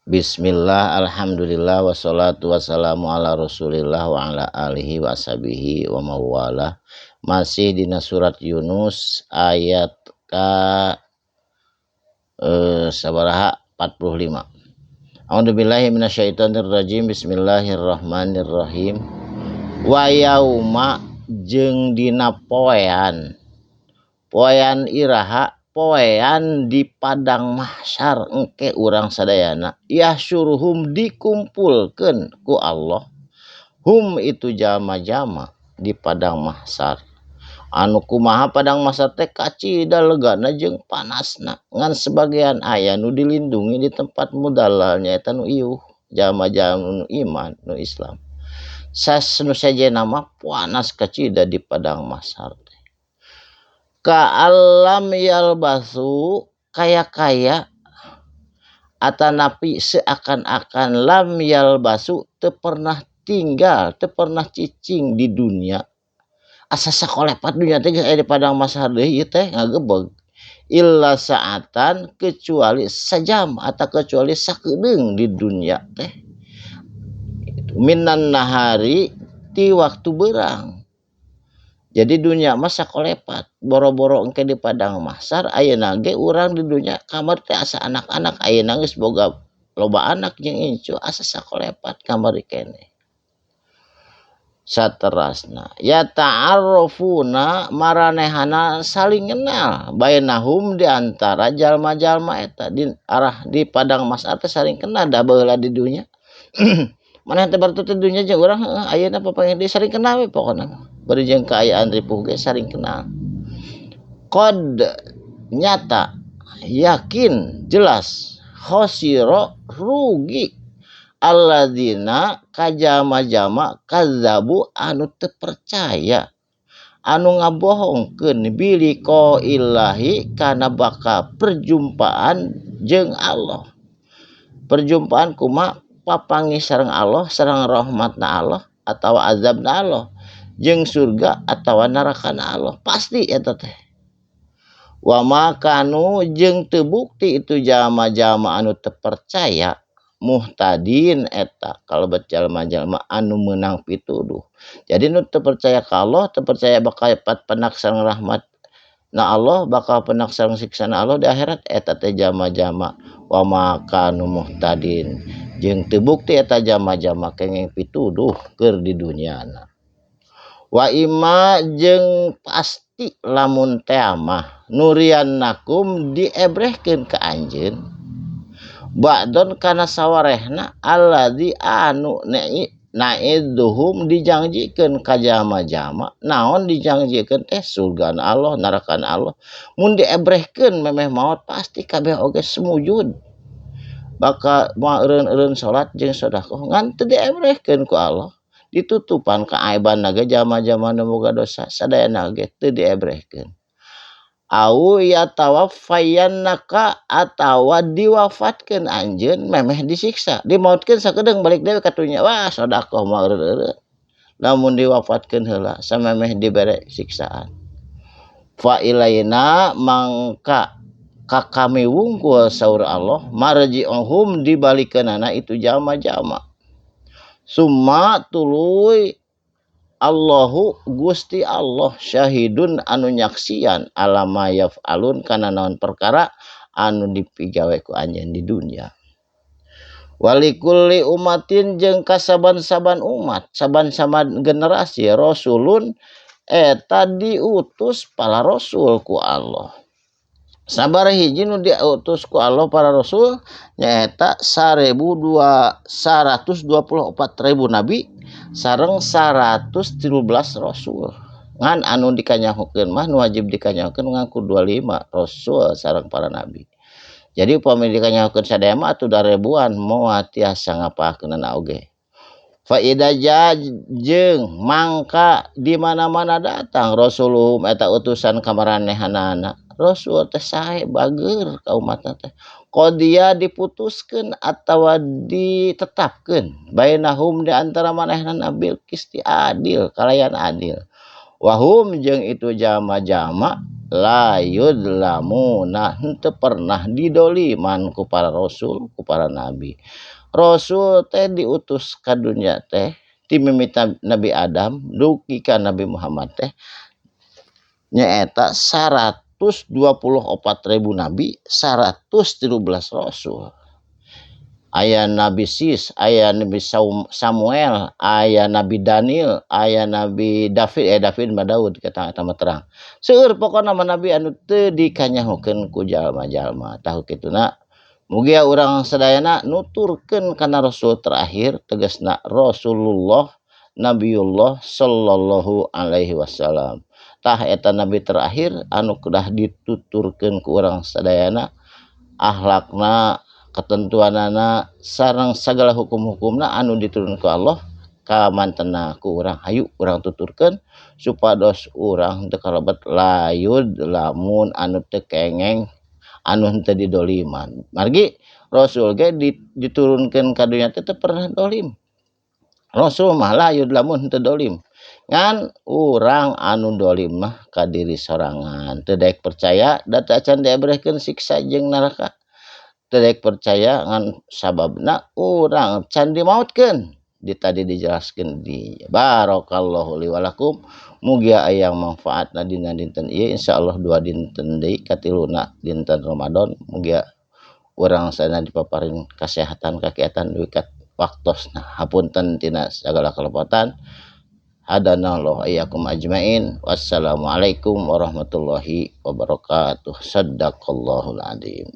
Bismillah, alhamdulillah, wassalatu wassalamu ala rasulillah wa ala alihi wa ashabihi wa mawalah. Masih dina surat Yunus ayat ka sabaraha 45. A'udzubillahi minasyaitonirrajim. Bismillahirrahmanirrahim. Wa yauma jeung dina poean. Poean iraha, poean di padang mahsyar engke urang sadayana yahsyuruhum dikumpulkeun ku Allah hum itu jama-jama di padang mahsyar. Anu kumaha padang mahsyar teh kacida legana jeung panasna, ngan sebagian aya nu dilindungi di tempat mudallalnya eta nu iuh jama-jama nu iman nu Islam. Sas nu sejenna mah panas kacida di padang mahsyar. Ka'allam yalbasu kaya-kaya atanapi seakan-akan lam yalbasu teu pernah tinggal, teu pernah cicing di dunia. Asa sakolepat dunia teh geus aya di padang mahsyar deui ieu teh ngagebeg. Illa sa'atan kecuali sajam atau kecuali sakedeung di dunia teh. Minan nahari ti waktu beurang. Jadi dunia mah sakolepat, boro-boro engke di padang mahsyar ayeuna ge urang di dunia kamar teh asa anak-anak ayeuna geus boga loba anak jeung incu asa sakolepat kamari keneh. Saterasna ya ta'arrafuna maranehana saling kenal bainahum di antara jalma-jalma eta di arah di padang mahsyar teh saling kenal da baheula di dunia. Maneh teh batur teh dunia jeung urang heueuh ayeuna papanggih deui saling kenal we pokona. Bari jeung kaayaan ripuh ge saling kenal. Qad nyata yakin jelas khosiro rugi alladzina kajama-jama kadzabu anu teu percaya anu ngabohongkeun biliqa illahi kana bakal perjumpaan jeung Allah. Perjumpaan kumaha papanggih sareng Allah sareng rahmatna Allah atawa azabna Allah jeung surga atawa nerakana Allah pasti eta teh. Wa ma kanu jeung teu bukti itu jalma-jalma anu teu percaya muhtadin eta kalebet jalma-jalma anu meunang pituduh. Jadi nu teu percaya ka Allah, teu percaya bakal penak sareng rahmat na Allah, bakal penak sareng siksana Allah di akhirat eta teh jalma-jalma wa ma kanu muhtadin jeung teu bukti eta jalma-jalma kenging pituduh keur di dunyana. Wa imma jeung pasti lamun teh mah nuriannakum diebrehkeun ka anjeun ba'don kana sawarehna alladzi anu na'iduhum dijangjikeun ka jalma-jalma naon dijangjikeun teh surgana Allah nerakana Allah mun diebrehkeun memeh maot pasti kabeh oge sumujud bakal moal eureun-eureun salat jeung sedekah ngan teu diebrehkeun ku Allah ditutupan kaaiban ge jalma-jalma nu boga dosa sadayana ge teu diebrehkeun. Au yatawaffayannaka atawa diwafatkeun anjeun memeh disiksa dimautkeun sakedeung balik deui ka dunya wah sedekah mah eureun-eureun lamun diwafatkeun heula samemeh dibere siksaan. Fa ilaina mangka ka kami wungkul saur Allah marji'uhum dibalikeunana itu jalma-jalma. Summa tuluy Allahu Gusti Allah syahidun anu nyaksian ala ma yaf'alun kana naon perkara anu dipigawe ku anjeun di dunia. Walikulli umatin jeung kasaban-saban umat, saban-saban generasi rasulun eta diutus para rasul ku Allah. Sabar hiji nu diutus ku Allah para rasul nyaeta 124.000 nabi sareng 113 rasul. Ngan anu dikanyahokeun mah nu wajib dikanyahokeun ngaku 25 rasul sareng para nabi. Jadi upami dikanyahokeun sadaya mah atuh da ribuan moal tiasa ngapalkeunana oge. Fa idza jeung mangka di mana-mana datang rasuluhum eta utusan ka maranehanana. Rasul teh sae bager ka umatna teh. Qadiya diputuskeun atawa ditetapkeun bainahum di antara manehna bil qisti adil kalayan adil. Wahum jeung itu jalma-jalma la yudlamuna henteu pernah didoliman ku para rasul ku para nabi. Rasul teh diutus ka dunya teh ti mimiti Nabi Adam dugi ka Nabi Muhammad teh nyaeta 124.000 nabi, 113 rasul. Aya Nabi Sis, aya Nabi Samuel, aya Nabi Daniel, aya Nabi David, David mah Daud kata eta mah terang. Seueur pokona mah nabi anu teu dikanyahokeun ku jalma-jalma. Tahu kituna mugia urang sadayana nuturkeun kana rasul terakhir tegasna Rasulullah Nabiullah sallallahu alaihi wasallam. Tah eta nabi terakhir anu kedah dituturkeun ku urang sadayana akhlakna, ketentuanana sareng sagala hukum-hukumna anu diturunkeun ku Allah kamantena ku urang hayu urang tuturkeun supados urang teu kalebet layud lamun anu teu kengeng anu henteu didoliman. Margi Rasul ge diturunkeun ka dunya teh teu pernah dolim. Rasul mah layud lamun henteu dolim. Ngan urang anu dolim mah ka diri sorangan teu daek percaya da teu acan diebrehkeun siksa jeung neraka. Teu daek percaya ngan sababna urang can dimautkeun. Di tadi dijelaskeun di barakallahu li walakum mugia aya manfaatna dina dinten ieu insyaallah dua dinten deui katiluna dinten Ramadan mugia urang sadayana dipaparin kasehatan kakiatan dugi ka waktosna. Hapunten tina sagala kalepatan. Hadanallahu iyyakum ajmain. Wassalamualaikum warahmatullahi wabarakatuh. Sadaqallahul azim.